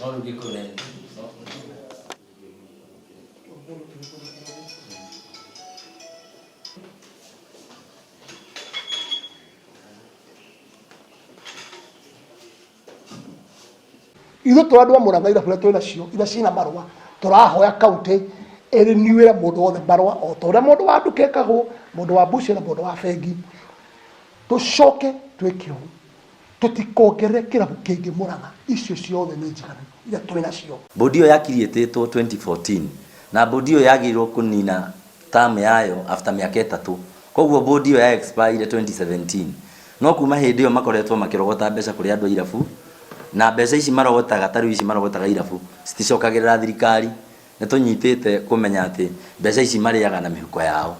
No rĩu Gĩkũyũ nĩ Ithuĩ tũrĩ andũ a Mũrang'a irabu iria twĩ nacio iria ciĩna marũa tũrahoya kaunti ĩriniwĩre mũndũ wothe marũa o ta ũrĩa mũndũ wa nduka ekagwo, mũndũ wa mbucia na mũndũ wa bengi. Tũcoke twĩke ũũ, tũtikongerere kĩrabu kĩngĩ Mũrang'a, icio ciothe nĩ njiganu iria twĩ nacio. Bodi ĩyo ya create-ĩtwo 2014 na bodi ĩyo yagĩrĩirwo kũnina term yayo after mĩaka ĩtatũ. Koguo bodi ĩyo ya expire 2017. No kuma hĩndĩ ĩyo makoretwo makĩrogota mbeca kũrĩ andũ a irabu, na mbeca ici marogotaga ta rĩu ici marogotaga irabu citicokagĩrĩra thirikari. Nĩ tũnyitĩte kũmenya atĩ mbeca ici marĩaga na mĩhuko yao.